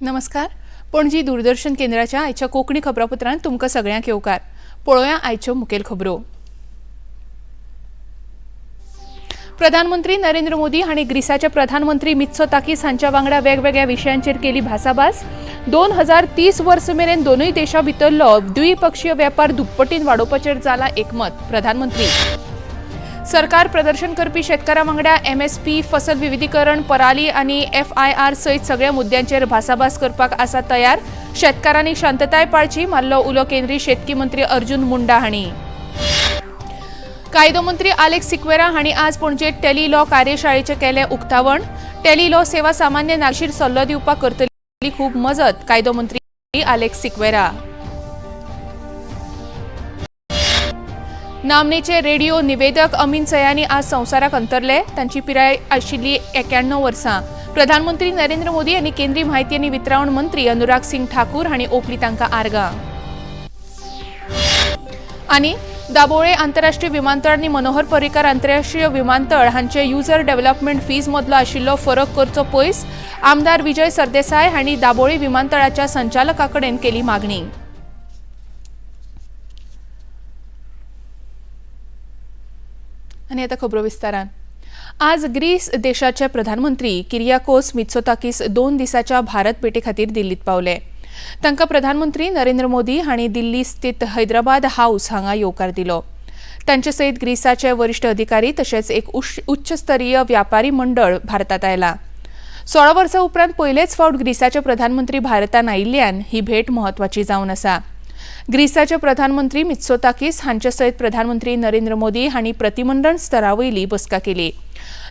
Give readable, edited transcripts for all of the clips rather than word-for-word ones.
नमस्कार. पणजी दूरदर्शन केंद्राच्या आयच्या कोंकणी खबरापत्रांत तुमकां सगळ्यांक येवकार. पळोवया आयच्यो मुखेल खबरो. प्रधानमंत्री नरेंद्र मोदी हांणी ग्रीसाचे प्रधानमंत्री मित्सोताकीस हांच्या वांगडा वेगवेगळ्या विशयांचेर केली भासाभास. 2030 वर्स मेरेन दोनूय देशां भितरलो द्विपक्षीय वेपार दुप्पटीन वाडोवपाचेर जाला एकमत. प्रधानमंत्री सरकार प्रदर्शन करपी शेतकारां वांगडा एमएसपी, फसल विविधीकरण, पराली आनी एफआयआर सयत सगळ्या मुद्द्यांचेर भासाभास करपाक आसा तयार. शेतकारांनी शांतताय पाळची, मारलो उलो केंद्रीय शेतकी मंत्री अर्जुन मुंडा हांणी. कायदो मंत्री आलेक्स सिक्वेरा हांणी आज पणजेत टेली लॉ कार्यशाळेचें केलें उक्तावण. टेली लॉ सेवा सामान्य नागरीक सल्लो दिवपाक करतली खूब मजत. कायदो मंत्री आलेक्स सिक्वेरा. नामनेचे रेडिओ निवेदक अमीन सयानी आज संवसाराक अंतरले. तांची पिराय आशिल्ली 91 वर्सां. प्रधानमंत्री नरेंद्र मोदी आनी केंद्रीय म्हायती आनी वितरावण मंत्री अनुराग सिंग ठाकूर हांणी ओंपली तांकां आर्गां. आनी दाबोळे आंतरराष्ट्रीय विमानतळ आनी मनोहर पर्रीकर आंतरराष्ट्रीय विमानतळ हांचे युजर डेव्हलपमेंट फीज मदलो आशिल्लो फरक करचो पयस. आमदार विजय सरदेसाय हांणी दाबोळी विमानतळाच्या संचालका कडेन केली मागणी. आनी आतां खबरो विस्तारान. आज ग्रीस देशाचे प्रधानमंत्री किरियाकोस मित्सोताकीस 2 दिसाच्या भारत भेटे खातीर दिल्लीत पावले. तांकां प्रधानमंत्री नरेंद्र मोदी हांणी दिल्ली स्थित हैदराबाद हाऊस हांगा येवकार दिलो. तांचे सयत ग्रीसाचे वरिश्ठ अधिकारी तशेंच एक उच्चस्तरीय व्यापारी मंडळ भारतात आयला. 16 वर्सां उपरांत पयलेच फावट ग्रीसाचे प्रधानमंत्री भारतान आयिल्ल्यान ही भेट म्हत्वाची जावन आसा. ग्रीसाचे प्रधानमंत्री मित्सोताकीस हांचे सयत प्रधानमंत्री नरेंद्र मोदी हांणी प्रतिमंडळ स्तरा वयली बसका केली.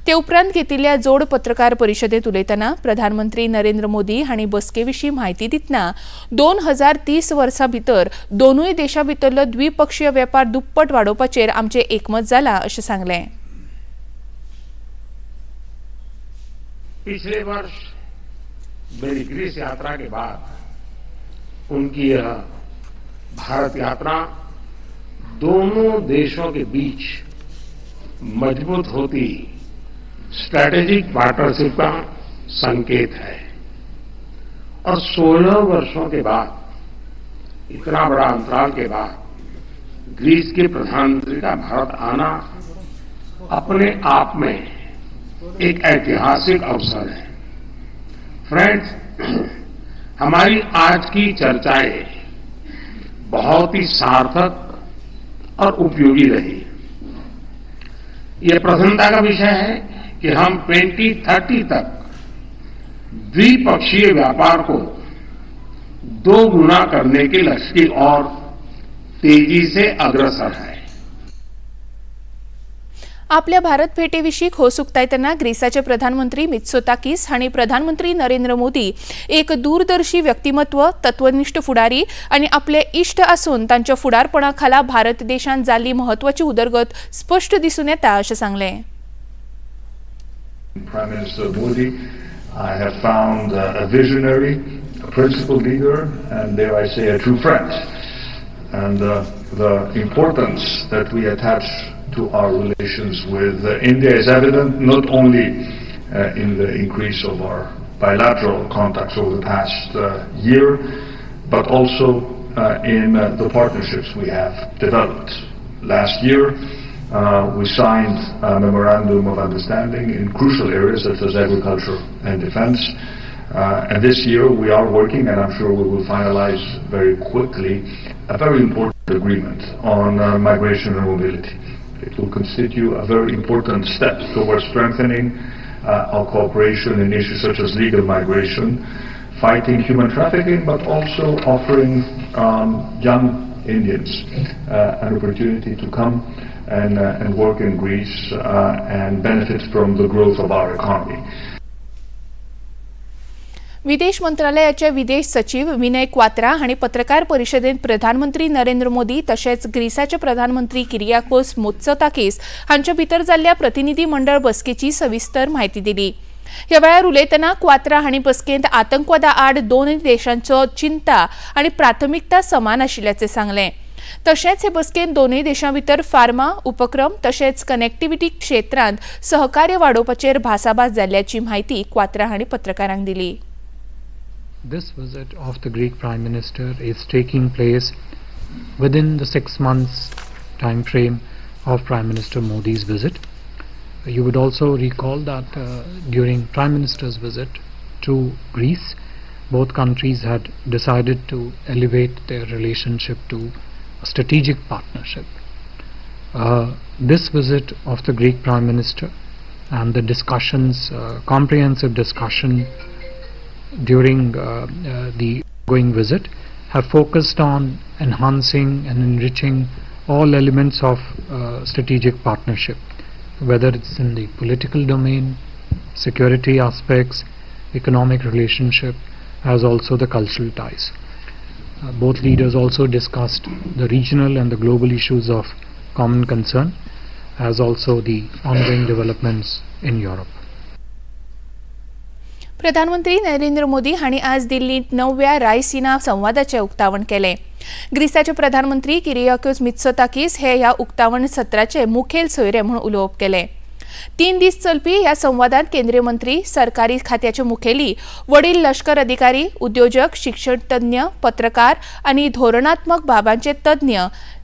ते उपरांत घेतिल्ल्या जोड पत्रकार परिशदेंत उलयतना प्रधानमंत्री नरेंद्र मोदी हांणी बसके विशीं म्हायती दितना 2030 वर्सां भितर दोनूय देशां भितरलो द्विपक्षीय वेपार दुप्पट वाडोवपाचेर आमचें एकमत जालां अशें सांगलें. पिछले वर्ष मेरी ग्रीस यात्रा के बाद उनकी यह भारत यात्रा दोनों देशों के बीच मजबूत होती स्ट्रैटेजिक पार्टनरशिप का संकेत है और 16 वर्षों के बाद, इतना बड़ा अंतराल के बाद ग्रीस के प्रधानमंत्री का भारत आना अपने आप में एक ऐतिहासिक अवसर है. फ्रेंड्स, हमारी आज की चर्चाएं बहुत ही सार्थक और उपयोगी रही. यह प्रसन्नता का विषय है कि हम 2030 तक द्विपक्षीय व्यापार को 2 गुना करने के लक्ष्य की ओर तेजी से अग्रसर है. आपल्या भारत भेटेविशीं खोस उक्तायतना ग्रीसाचे प्रधानमंत्री मित्सोताकीस हांणी प्रधानमंत्री नरेंद्र मोदी एक दूरदर्शी व्यक्तिमत्व, तत्वनिश्ठ फुडारी आनी आपले इश्ट आसून तांच्या फुडारपणा खाला भारत देशांत जाल्ली म्हत्वाची उदरगत स्पश्ट दिसून येता अशें सांगलें. Prime Minister Modi, I have found a visionary, a principled leader, and dare I say, a true friend. And the importance that we attach to our relations with India is evident not only in the increase of our bilateral contacts over the past year, but also in the partnerships we have developed. Last year, we signed a memorandum of understanding in crucial areas such as agriculture and defense. And this year we are working, and I'm sure we will finalize very quickly, a very important agreement on migration and mobility. It will constitute a very important step towards strengthening our cooperation in issues such as legal migration, fighting human trafficking, but also offering young Indians an opportunity to come and work in Greece and benefit from the growth of our economy. विदेश मंत्रालयाचे विदेश सचिव विनय क्वात्रा हांणी पत्रकार परिशदेंत प्रधानमंत्री नरेंद्र मोदी तशेंच ग्रीसाचे प्रधानमंत्री Kyriakos मित्सोताकीस हांचे भितर जाल्ल्या प्रतिनिधी मंडळ बसकेची सविस्तर म्हायती दिली. ह्या वेळार उलयतना क्वात्रा हांणी बसकेंत आतंकवादा आड दोनूय देशांचो चिंता आनी प्राथमिकता समान आशिल्ल्याचें सांगलें. तशेंच हे बसकेंत दोनूय देशां भितर फार्मा उपक्रम तशेंच कनेक्टिव्हिटी क्षेत्रांत सहकार्य वाडोवपाचेर भासाभास जाल्ल्याची म्हायती क्वात्रा हांणी पत्रकारांक दिली. This visit of the Greek Prime Minister is taking place within the 6 months time frame of Prime Minister Modi's visit. You would also recall that during Prime Minister's visit to Greece, both countries had decided to elevate their relationship to a strategic partnership. This visit of the Greek Prime Minister and the discussions, comprehensive discussion during the ongoing visit, have focused on enhancing and enriching all elements of strategic partnership, whether it's in the political domain, security aspects, economic relationship, as also the cultural ties. Both leaders also discussed the regional and the global issues of common concern, as also the ongoing developments in Europe. प्रधानमंत्री नरेंद्र मोदी हांणी आज दिल्लींत 9व्या रायसिना संवादाचें उक्तावण केलें. ग्रीसाचे प्रधानमंत्री Kyriakos मित्सोताकीस हे ह्या उक्तावण सत्राचे मुखेल सोयरे म्हूण उलोवप केलें. 3 दीस चलपी ह्या संवादांत केंद्रीय मंत्री, सरकारी खात्याचे मुखेली, वडील लश्कर अधिकारी, उद्योजक, शिक्षण तज्ञ, पत्रकार आनी धोरणात्मक बाबांचे तज्ञ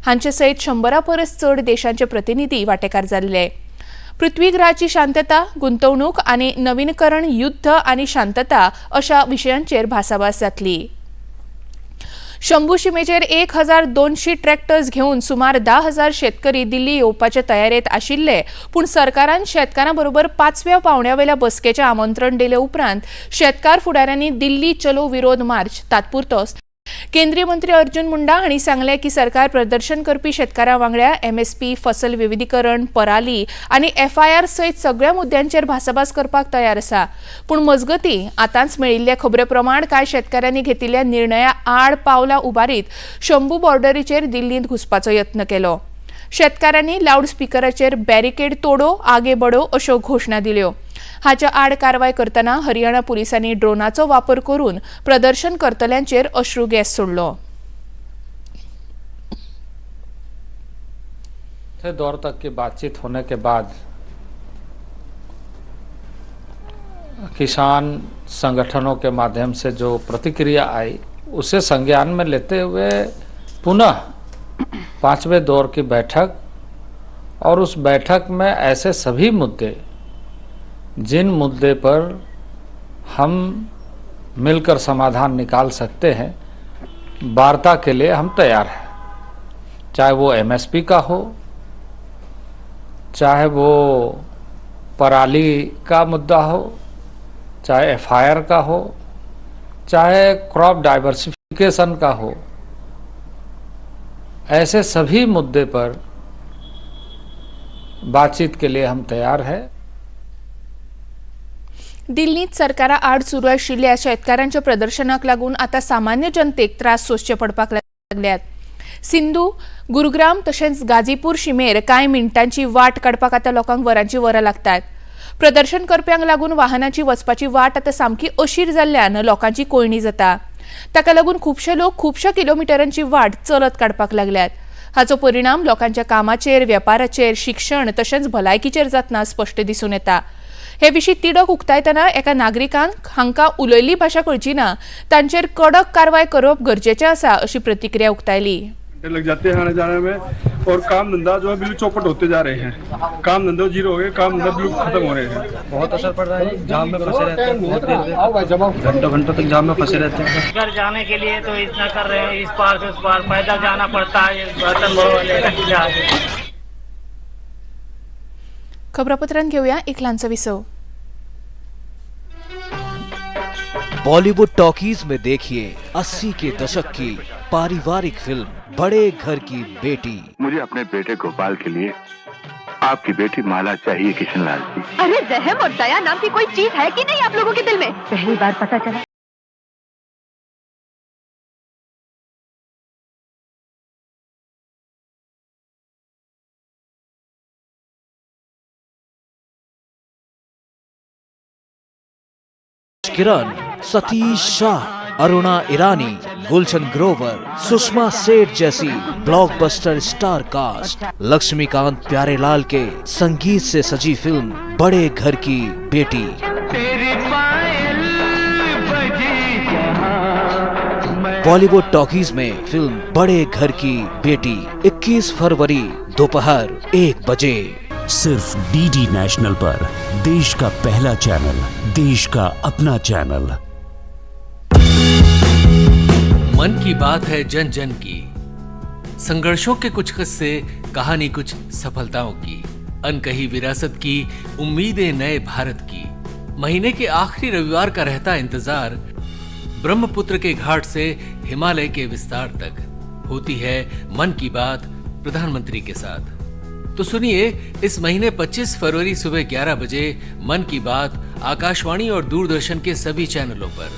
हांचे सयत 100 परस चड देशांचे प्रतिनिधी वांटेकार जाल्ले. पृथ्वीग्रहाची शांतता, गुंतवणूक आनी नवीनीकरण, युद्ध आनी शांतता अशा विशयांचेर भासाभास जातली. शंभू शिमेचेर 1200 ट्रॅक्टर्स घेवन सुमार 10,000 शेतकरी दिल्ली येवपाचे तयारेंत आशिल्ले, पूण सरकारान शेतकारां बरोबर 5व्या पावंड्यावेल्या बसकेचें आमंत्रण दिले उपरांत शेतकार फुडाऱ्यांनी दिल्ली चलो विरोध मार्च तात्पुरतो. केंद्रीय मंत्री अर्जुन मुंडा हांणी सांगलें की सरकार प्रदर्शन करपी शेतकारां वांगडा एमएसपी, फसल विविधीकरण, पराली आनी एफआयआर सयत सगळ्या मुद्द्यांचेर भासाभास करपाक तयार आसा. पूण मजगतीं आतांच मेळिल्ल्या खबरे प्रमाण कांय शेतकारांनी घेतिल्ल्या निर्णया आड पावलां उबारीत शंभू बॉर्डरीचेर दिल्लींत घुसपाचो यत्न केलो. शेतकारांनी लावडस्पिकराचेर बॅरिकेड तोडो, आगे बडो अश्यो घोशणा दिल्यो. हाच्या आड कारवाय करतना हरियाणा पुलिसांनी ड्रोनाचो वापर करून प्रदर्शन करतल्यांचेर अश्रू गॅस सोडलो. दौर तक की बातचीत होने के बाद किसान संगठनों के माध्यम से जो प्रतिक्रिया आई उसे संज्ञान में लेते हुए पुनः 5वें दौर की बैठक और उस बैठक में ऐसे सभी मुद्दे जिन मुद्दे पर हम मिलकर समाधान निकाल सकते हैं, वार्ता के लिए हम तैयार हैं। चाहे वो एमएसपी का हो, चाहे वो पराली का मुद्दा हो, चाहे एफआईआर का हो, चाहे क्रॉप डाइवर्सिफिकेशन का हो, ऐसे सभी मुद्दे पर बातचीत के लिए हम तैयार हैं। दिल्लीत सरकारा आड सुरू आशिल्ल्या शेतकारांच्या प्रदर्शनाक लागून आतां सामान्य जनतेक त्रास सोंसचे पडपाक लागल्यात. सिंधू, गुरुग्राम तशेंच गाजीपूर शिमेर कांय मिनटांची वाट काडपाक आतां लोकांक वरांची वरां लागतात. प्रदर्शन करप्यांक लागून वाहनाची वचपाची वाट आतां सामकी अशीर जाल्ल्यान लोकांची कोयणी जाता. ताका लागून खुबशे लोक खुबश्या किलोमिटरांची वाट चलत काडपाक लागल्यात. हाचो परिणाम लोकांच्या कामाचेर, वेपाराचेर, शिक्षण तशेंच भलायकीचेर जातना स्पश्ट दिसून येता. हे विशीं तिडक उक्तायतना एका नागरिकान हांकां उलयल्ली भाशा कळची ना, तांचेर कडक कारवाय करप गरजेचें आसा अशी प्रतिक्रिया उक्तायली. लग जाते हैं आने जाने में और काम धंधा जो है बिल्कुल चौपट होते जा रहे हैं। काम धंधा जीरो हो गए, काम धंधा बिल्कुल खत्म हो रहे हैं। बहुत असर पड़ रहा है, जाम में फंसे रहते हैं बहुत देर देर, घंटों घंटों तक जाम में फंसे रहते हैं। घर जाने के लिए तो इतना कर रहे हैं, इस पार से उस पार पैदल जाना पड़ता है। बर्तन वाले। खबरापत्रांत घेऊया एक ल्हानसो विसव. बॉलीवुड टॉकीज में देखिए 80 के दशक की पारिवारिक फिल्म बड़े घर की बेटी। मुझे अपने बेटे गोपाल के लिए आपकी बेटी माला चाहिए किशनलाल जी। अरे रहम और दया नाम की कोई चीज है कि नहीं आप लोगों के दिल में? पहली बार पता चला। किरण, सतीश शाह, अरुणा ईरानी, गुलशन ग्रोवर, सुषमा सेठ जैसी blockbuster star cast. Laxmikant Pyarelal K संगीत से सजी फिल्म बड़े घर की बेटी। तेरी पायल बजी जहाँ। बॉलीवुड टॉकीज में फिल्म बड़े घर की बेटी, 21 फरवरी दोपहर 1 बजे, सिर्फ डीडी नेशनल पर। देश का पहला चैनल, देश का अपना चैनल। मन की बात है जन जन की। संघर्षों के कुछ किस्से, कहानी कुछ सफलताओं की, अनकही विरासत की, उम्मीदें नए भारत की। महीने के आखिरी रविवार का रहता इंतजार। ब्रह्मपुत्र के घाट से हिमालय के विस्तार तक होती है मन की बात प्रधानमंत्री के साथ। तो सुनिए इस महीने 25 फरवरी सुबह 11 बजे मन की बात, आकाशवाणी और दूरदर्शन के सभी चैनलों पर।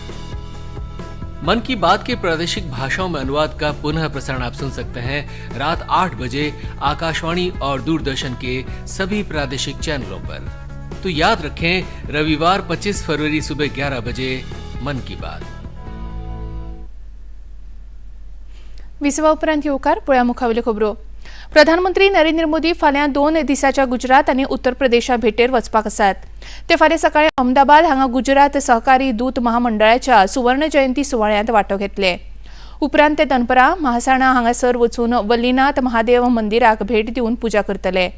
मन की बात के प्रादेशिक भाषाओं में अनुवाद का पुनः प्रसारण आप सुन सकते हैं रात 8 बजे आकाशवाणी और दूरदर्शन के सभी प्रादेशिक चैनलों पर। तो याद रखें, रविवार 25 फरवरी सुबह 11 बजे मन की बात। विसवा उपरांत येवकार. पळया मुखावेल्यो खबरो. प्रधानमंत्री नरेंद्र मोदी फाल्यां 2 दिसाच्या गुजरात आनी उत्तर प्रदेशा भेटेर वचपाक आसात. ते फाल्यां सकाळीं अहमदाबाद हांगा गुजरात सहकारी दूत महामंडळाच्या सुवर्ण जयंती सुवाळ्यांत वांटो घेतले. उपरांत ते दनपरां महासाणा हांगासर वचून वल्लीनाथ महादेव मंदिराक भेट दिवन पुजा करतले.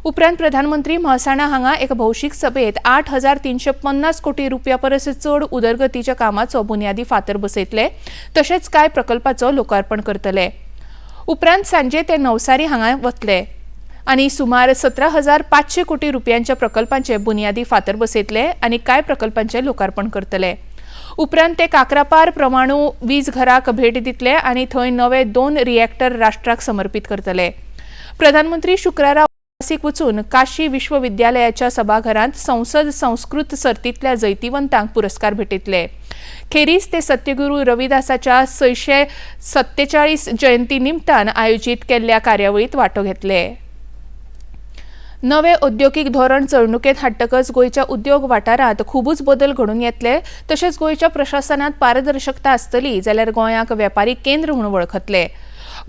उपरांत प्रधानमंत्री महसाणा हांगा एक भौशीक सभेत 8350 कोटी रुपया परस चड उदरगतीच्या कामाचो बुन्यादी फातर बसयतले, तशेंच कांय प्रकल्पाचो लोकार्पण करतले. उपरांत सांजे ते नवसारी हांगा वतले आनी सुमार 17,500 कोटी रुपयांच्या प्रकल्पांचे बुन्यादी फातर बसयतले आनी कांय प्रकल्पांचे लोकार्पण करतले. उपरांत ते काकरापार परमाणु वीज घराक भेट दितले आनी थंय नवे 2 रिएक्टर राष्ट्राक समर्पित करतले. प्रधानमंत्री शुक्रारा वचून काशी विश्वविद्यालयाच्या सभाघरांत संसद संस्कृत सर्तींतल्या जैतिवंतांक पुरस्कार भेटयतले. खेरीज ते सत्यगुरू रविदासाच्या 647 जयंती निमतान आयोजीत केल्ल्या कार्यावळीत वांटो घेतले. नवे औद्योगिक धोरण चलणुकेंत हाडटकच गोंयच्या उद्योग वाठारांत खुबूच बदल घडून येतले, तशेंच गोंयच्या प्रशासनांत पारदर्शकता आसतली जाल्यार गोंयाक वेपारी केंद्र म्हूण वळखतले.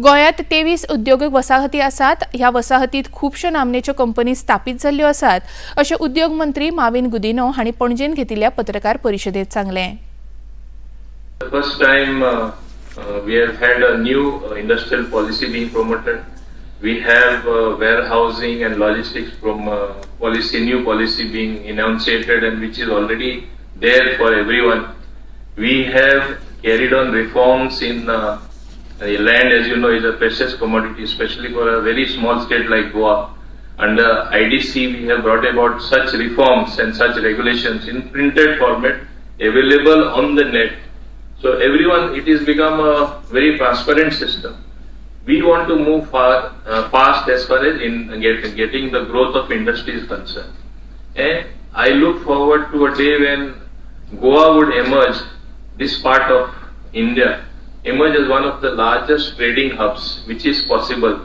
गोंयांत 23 उद्योगीक वसाहती आसात. ह्या वसाहतीत खुबश्यो नामनेच्यो कंपनी स्थापीत जाल्ल्यो आसात, अशें उद्योग मंत्री माविन गुदिनो हांणी पणजेंत घेतिल्ल्या पत्रकार परिशदेंत सांगलें. First time we have had a new industrial policy being promoted. We have warehousing and logistics from policy, new policy being enunciated and which is already there for everyone. We have carried on reforms in land, as you know, is a precious commodity, especially for a very small state like Goa. Under IDC, we have brought about such reforms and such regulations in printed format available on the net. So everyone, it has become a very transparent system. We want to move fast as far as in getting the growth of industry is concerned. And I look forward to a day when Goa would emerge, this part of India, emerge as one of the largest trading hubs, which is possible.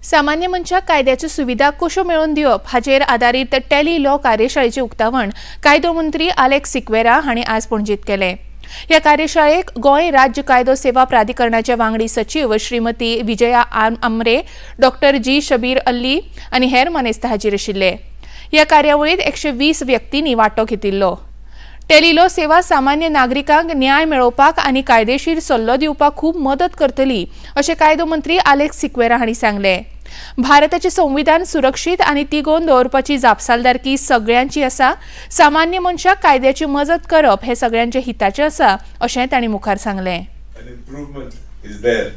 सामान्य मनशाक कायद्याच्यो सुविधा कश्यो मेळोवन दिवप हाचेर आदारीत tally law कार्यशाळेचें उक्तावण कायदो मंत्री आलेक्स सिक्वेरा हांणी आज पणजेंत केलें. ह्या कार्यशाळेक गोंय राज्य कायदो सेवा प्राधिकरणाचे वांगडी सचीव श्रीमती विजया आमरे, डॉक्टर जी शबीर अल्ली आनी हेर मानेस्त हाजीर आशिल्ले. ह्या कार्यावळींत 120 व्यक्तींनी वांटो घेतिल्लो. टेली लॉ सेवा सामान्य नागरिकांक न्याय मेळोवपाक आनी कायदेशीर सल्लो दिवपाक खूब मदत करतली, अशें कायदो मंत्री आलेक्स सिक्वेरा हांणी सांगलें. भारताचें संविधान सुरक्षीत आनी तिगोवन दवरपाची जापसालदारकी सगळ्यांची आसा. सामान्य मनशाक कायद्याची मजत करप हें सगळ्यांच्या हिताचें आसा, अशें तांणी मुखार सांगलें. An improvement is there.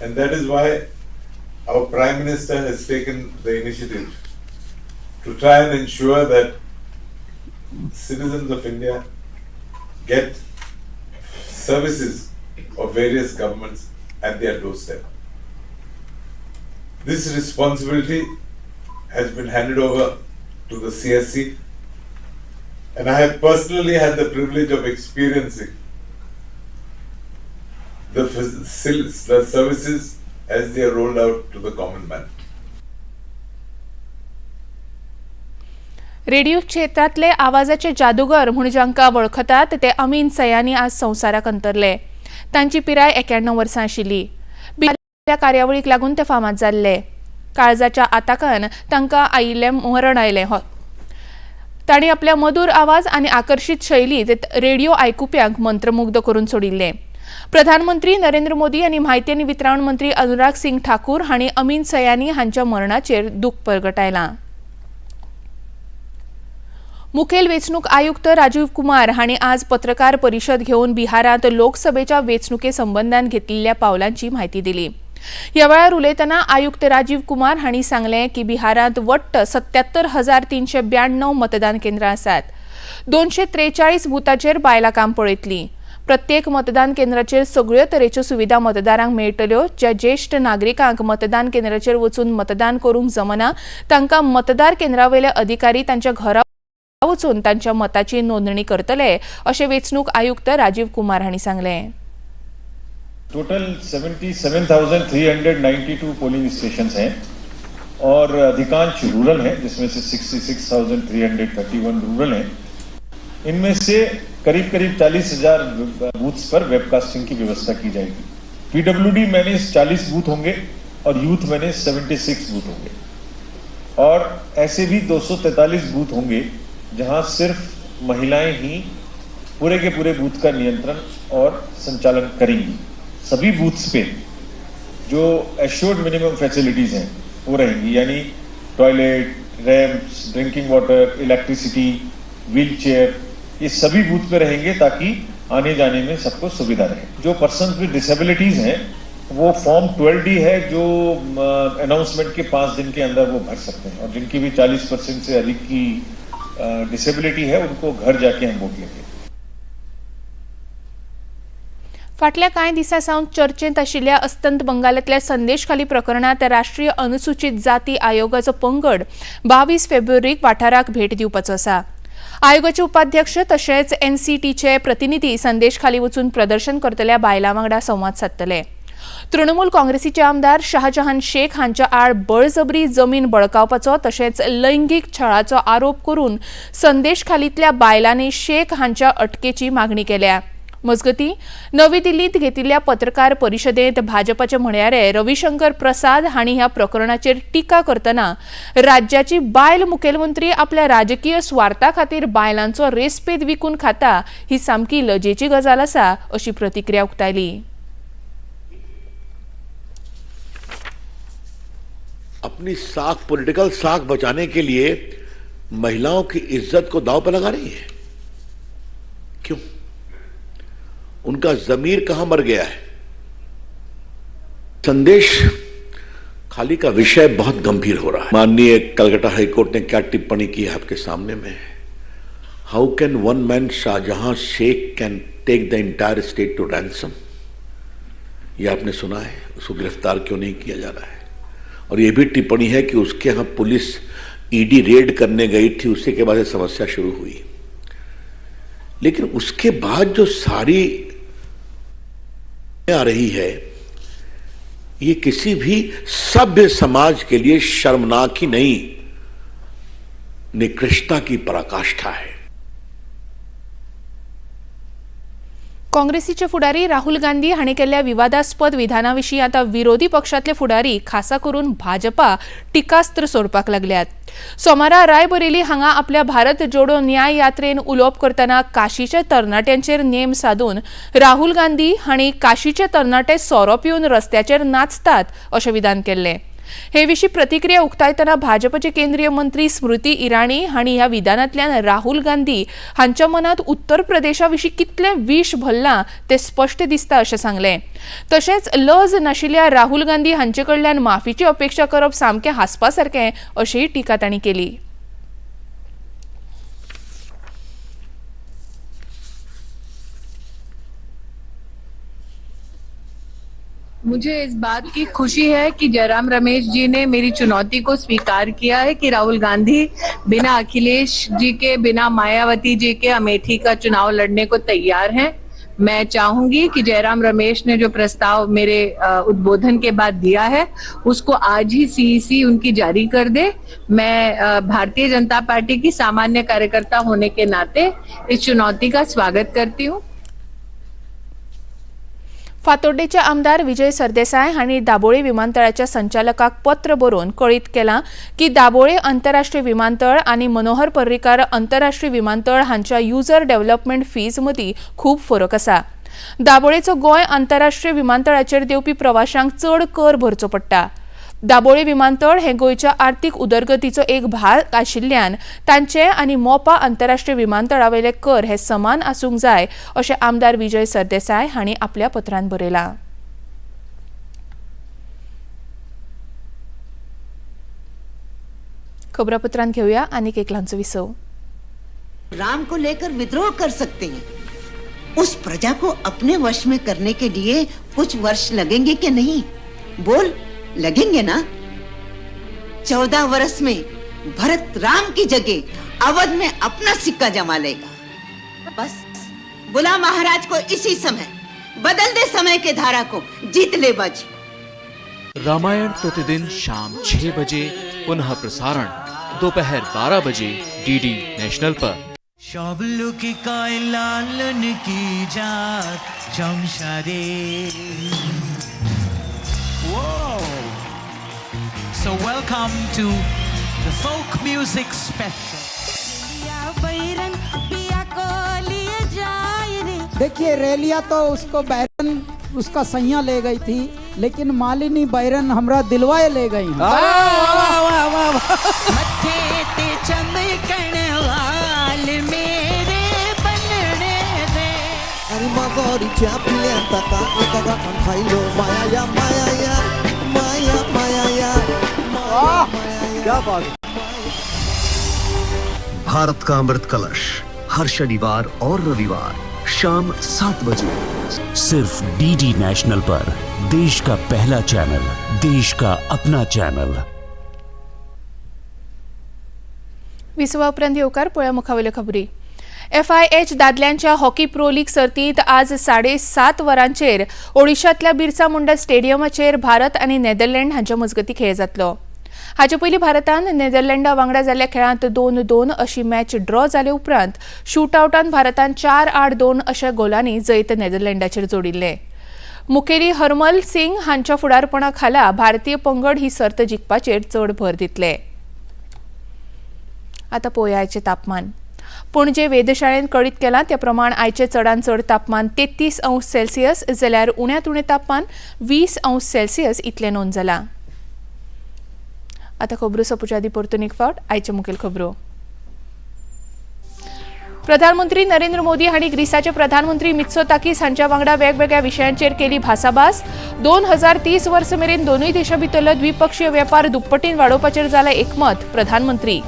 And that is why our Prime Minister has taken the initiative to try and ensure that citizens of India get services of various governments at their doorstep. This responsibility has been handed over to the CSC, and I have personally had the privilege of experiencing the services as they are rolled out to the common man. Radio क्षेत्रांतले आवाजाचे जादूगर म्हूण जांकां वळखतात ते अमीन सयानी आज संवसाराक अंतरले. तांची पिराय 91 वर्सां आशिल्ली. बिल्या कार्यावळीक लागून ते फामाद जाल्ले. काळजाच्या आताकान तांकां आयिल्लें मरण आयलें. तांणी आपल्या मधुर आवाज आनी आकर्शीत शैलीत रेडिओ आयकुप्यांक मंत्रमुग्ध करून सोडिल्ले. प्रधानमंत्री नरेंद्र मोदी आनी म्हायती आनी वितरावण मंत्री अनुराग सिंग ठाकूर हांणी अमीन सयानी हांच्या मरणाचेर दुख परगटायलां. मुखेल वेंचणूक आयुक्त राजीव कुमार हांणी आज पत्रकार परिशद घेवन बिहारांत लोकसभेच्या वेंचणुके संबंदान घेतलेल्या पावलांची म्हायती दिली. ह्या वेळार उलयतना आयुक्त राजीव कुमार हांणी सांगलें की बिहारांत वट्ट 77,392 मतदान केंद्रां आसात. 243 बुथाचेर बायलां काम पळयतलीं. प्रत्येक मतदान केंद्राचेर सगळ्यो तरेच्यो सुविधा मतदारांक मेळटल्यो. ज्या ज्येश्ठ नागरिकांक मतदान केंद्राचेर वचून मतदान करूंक जमना तांकां मतदार केंद्रावेले अधिकारी तांच्या घरा वचून तांच्या मताची नोंदणी करतले अशें वेंचणूक आयुक्त राजीव कुमार हांणी सांगलें. टोटल 77,392 पोलिंग स्टेशन हैं और अधिकांश रूरल हैं, जिसमें से 66,331 रूरल हैं। इनमें से करीब करीब 40,000 बूथ्स पर वेबकास्टिंग की व्यवस्था की जाएगी। पीडब्ल्यूडी मैनेज 40 बूथ होंगे और यूथ मैनेज 76 बूथ होंगे और ऐसे भी 243 बूथ होंगे जहां सिर्फ महिलाएं ही पूरे के पूरे बूथ का नियंत्रण और संचालन करेंगी। सभी बूथ्स पे जो एश्योर्ड मिनिमम फैसिलिटीज हैं वो रहेंगी, यानी toilet, ramps, drinking water, electricity, wheel chair, ये सभी बूथ पे रहेंगे ताकि आने जाने में सबको सुविधा रहे। जो पर्सन विद डिसेबिलिटीज हैं वो फॉर्म 12D है जो अनाउंसमेंट के 5 दिन के अंदर वो भर सकते हैं और जिनकी भी 40% से अधिक की डिसेबिलिटी है उनको घर जाके हम वोट लेंगे। फाटल्या कांय दिसां सावन चर्चेंत आशिल्ल्या अस्तंत बंगालांतल्या संदेशखाली प्रकरणांत राष्ट्रीय अनुसूचित जाती आयोगाचो पंगड 22 फेब्रुवारीक वाठाराक भेट दिवपाचो आसा. आयोगाचे उपाध्यक्ष तशेंच एनसीटीचे प्रतिनिधी संदेशखाली वचून प्रदर्शन करतल्या बायलां वांगडा संवाद सादतले. तृणमूल काँग्रेसीचे आमदार शाहजहान शेख हांच्या आड बळजबरी जमीन बळकावपाचो तशेंच लैंगीक छळाचो आरोप करून संदेशखालींतल्या बायलांनी शेख हांच्या अटकेची मागणी केल्या. मजगतीं नवी दिल्लींत घेतिल्ल्या पत्रकार परिशदेंत भाजपाचे म्हणयारे रविशंकर प्रसाद हांणी ह्या प्रकरणाचेर टिका करतना राज्याची बायल मुखेलमंत्री आपल्या राजकीय स्वार्था खातीर बायलांचो रेस्पेद विकून खाता ही सामकी लजेची गजाल आसा अशी प्रतिक्रिया उक्तायली. अपनी साख, पॉलिटिकल साख बचाने के लिए महिलाओं की इज्जत को दांव पर लगा रही है। क्यों? उनका जमीर कहां मर गया है? संदेश खाली का विषय बहुत गंभीर हो रहा है। माननीय कलकत्ता हाईकोर्ट ने क्या टिप्पणी की है आपके सामने में? How can one man Shahjahan Sheikh can take the entire state to ransom? यह आपने सुना है। उसको गिरफ्तार क्यों नहीं किया जा रहा है? और यह भी टिप्पणी है कि उसके यहाँ पुलिस ईडी रेड करने गई थी, उसी के बाद ये समस्या शुरू हुई। लेकिन उसके बाद जो सारी आ रही है, ये किसी भी सभ्य समाज के लिए शर्मनाक ही नहीं, निकृष्टता की पराकाष्ठा है। काँग्रेसीचे फुडारी राहुल गांधी हांणी केल्ल्या विवादास्पद विधाना विशीं आतां विरोधी पक्षांतले फुडारी खासा करून भाजपा टिकास्त्र सोडपाक लागल्यात. सोमारा रायबरेली हांगा आपल्या भारत जोडो न्याय यात्रेन उलोवप करतना काशीच्या तरणाट्यांचेर नेम सादून राहुल गांधी हांणी काशीचे तरणाटे सोरो पिवन रस्त्याचेर नाचतात अशें विधान केल्लें. हे विशीं प्रतिक्रिया उक्तायतना भाजपचे केंद्रीय मंत्री स्मृती इराणी हांणी ह्या विधानांतल्यान राहुल गांधी हांच्या मनांत उत्तर प्रदेशा विशीं कितलें विश भरलां तें स्पश्ट दिसता अशें सांगलें. तशेंच लज नाशिल्ल्या राहुल गांधी हांचे कडल्यान माफीची अपेक्षा करप सामकें हांसपा सारकें अशीय टिका तांणी केली. मुझे इस बात की खुशी है कि जयराम रमेश जी ने मेरी चुनौती को स्वीकार किया है कि राहुल गांधी बिना अखिलेश जी के, बिना मायावती जी के अमेठी का चुनाव लड़ने को तैयार हैं। मैं चाहूंगी कि जयराम रमेश ने जो प्रस्ताव मेरे उद्बोधन के बाद दिया है उसको आज ही सीईसी उनकी जारी कर दे। मैं भारतीय जनता पार्टी की सामान्य कार्यकर्ता होने के नाते इस चुनौती का स्वागत करती हूँ। फातोड्डेचे आमदार विजय सरदेसाय हांणी दाबोळे विमानतळाच्या संचालकाक पत्र बरोवन कळीत केलां की दाबोळे आंतरराष्ट्रीय विमानतळ आनी मनोहर पर्रीकार आंतरराष्ट्रीय विमानतळ हांच्या युजर डेव्हलपमेंट फीज मदीं खूब फरक आसा. दाबोळेचो गोंय आंतरराष्ट्रीय विमानतळाचेर देंवपी प्रवाशांक चड कर भरचो पडटा. दाबोळे विमानतळ हें गोंयच्या आर्थिक उदरगतीचो एक भाग आशिल्ल्यान तांचे आनी मोपा आंतरराष्ट्रीय विमानतळावेले कर हे समान आसूंक जाय अशें आमदार विजय सरदेसाय हांणी आपल्या पत्रांत बरयलां. खबरापत्रांत घेवया आनीक एक ल्हानसो विसव. राम को लेकर विद्रोह कर सकते हैं, उस प्रजा को अपने वश में करने के लिए कुछ वर्ष लगेंगे कि नहीं? बोल, लगेंगे ना? 14 वर्ष में भरत राम की जगह अवध में अपना सिक्का जमा लेगा। बस बुला महाराज को इसी समय, बदल दे समय के धारा को, जीत ले बाजी को। रामायण प्रतिदिन शाम 6 बजे, पुनः प्रसारण दोपहर 12 बजे डीडी नेशनल पर। সব লোকে কয় লালন কি জাত সংসারে। So welcome to the folk music special. देखिए, रेलिया तो उसको बैरन उसका सैया ले गई थी, लेकिन मालिनी बैरन हमरा दिलवाए ले गई। क्या बात। भारत का अमृत कलश हर शनिवार और रविवार शाम 7 बजे सिर्फ डीडी नेशनल पर, देश का पहला चैनल, देश का अपना चैनल। विसवा उपरांत येवकार पळया मुखावेल्यो खबरी। FIH दादल्यांच्या हॉकी प्रो लीग सर्तींत आज 7:30 वरांचेर ओडिशांतल्या बिरसा मुंडा स्टेडियमाचेर भारत आनी नेदरलँड हांच्या मजगतीं खेळ जातलो. हाचे पयलीं भारतान नेदरलँडा वांगडा जाल्ल्या खेळांत 2-2 अशी मॅच ड्रॉ जाले उपरांत शूटआवटान भारतान 4-8-2 अशा गोलांनी जैत नेदरलँडाचेर जोडिल्लें. मुखेली हरमल सिंग हांच्या फुडारपणा खाला भारतीय पंगड ही सर्त जिखपाचेर चड भर दितले. आतां पळोवया आयचें तापमान. पणजे वेधशाळेन कळीत केलां त्या प्रमाण आयचें चडांत चड तापमान 33 अंश सेल्सियस जाल्यार उण्यांत उणें तापमान 20 अंश सेल्सियस इतलें नोंद जालां. आतां खबरो सोंपच्या आदीं परतून एक फावट आयच्यो मुखेल खबरो. प्रधानमंत्री नरेंद्र मोदी हांणी ग्रीसाचे प्रधानमंत्री मित्सोताकीस हांच्या वांगडा वेगवेगळ्या विशयांचेर केली भासाभास. 2030 वर्स मेरेन दोनूय देशां भितरलो द्विपक्षीय वेपार दुप्पटीन वाडोवपाचेर जाला एकमत. प्रधानमंत्री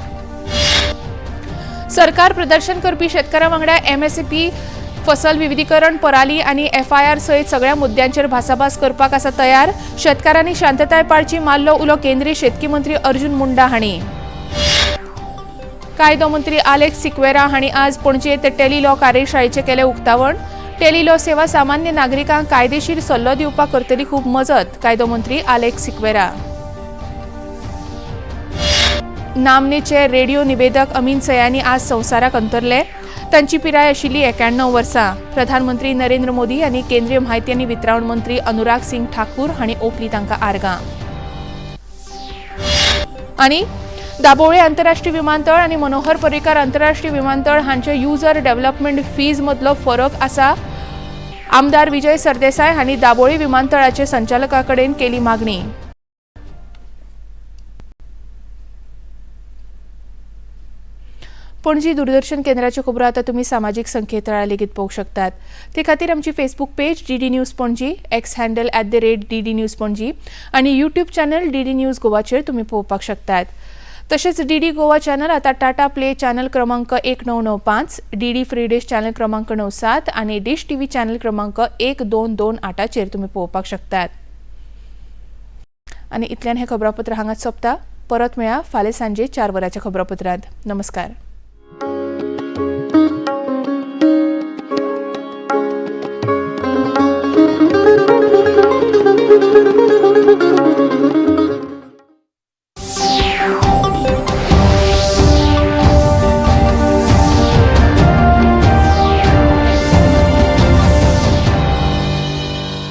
सरकार प्रदर्शन करपी शेतकारां वांगडा एमएसपी, फसल विविधीकरण, पराली आनी एफआयआर सयत सगळ्या मुद्द्यांचेर भासाभास करपाक आसा तयार. शेतकारांनी शांतताय पाळची मारलो उलो केंद्रीय शेतकी मंत्री अर्जुन मुंडा हांणी. कायदो मंत्री आलेक्स सिक्वेरा हांणी आज पणजेंत टेली लॉ कार्यशाळेचें केलें उक्तावण. टेली लॉ सेवा सामान्य नागरिकांक कायदेशीर सल्लो दिवपाक करतली खूब मजत. कायदो मंत्री आलेक्स सिक्वेरा. नामनेचे रेडिओ निवेदक अमीन सयानी आज संवसाराक अंतरले. तांची पिराय आशिल्ली 91 वर्सां. प्रधानमंत्री नरेंद्र मोदी आनी केंद्रीय म्हायती आनी वितरावण मंत्री अनुराग सिंग ठाकूर हांणी ओंपली तांकां आर्गां. आनी दाबोळे आंतरराष्ट्रीय विमानतळ आनी मनोहर पर्रीकार आंतरराष्ट्रीय विमानतळ हांचे युजर डेव्हलपमेंट फीज मदलो फरक आसा. आमदार विजय सरदेसाय हांणी दाबोळी विमानतळाचे संचालका कडेन केली मागणी. पणजी दूरदर्शन केंद्राच्यो खबरो आतां तुमी सामाजीक संकेतथळार लेगीत पळोवंक शकतात. ते खातीर आमची Facebook page DD news Panaji, X handle @DD News Panaji आनी यूट्यूब चॅनल DD news गोवाचेर तुमी पळोवपाक शकतात. तशेंच डीडी गोवा चॅनल आतां टाटा प्ले चॅनल क्रमांक 1995, डीडी फ्री डिश चॅनल क्रमांक 97 आनी डिश टीव्ही चॅनल क्रमांक 1228चेर तुमी पळोवपाक शकतात. आनी इतल्यान हें खबरापत्र हांगाच सोंपता. परत मेळया फाल्यां सांजे 4 वरांच्या खबरापत्रांत. नमस्कार.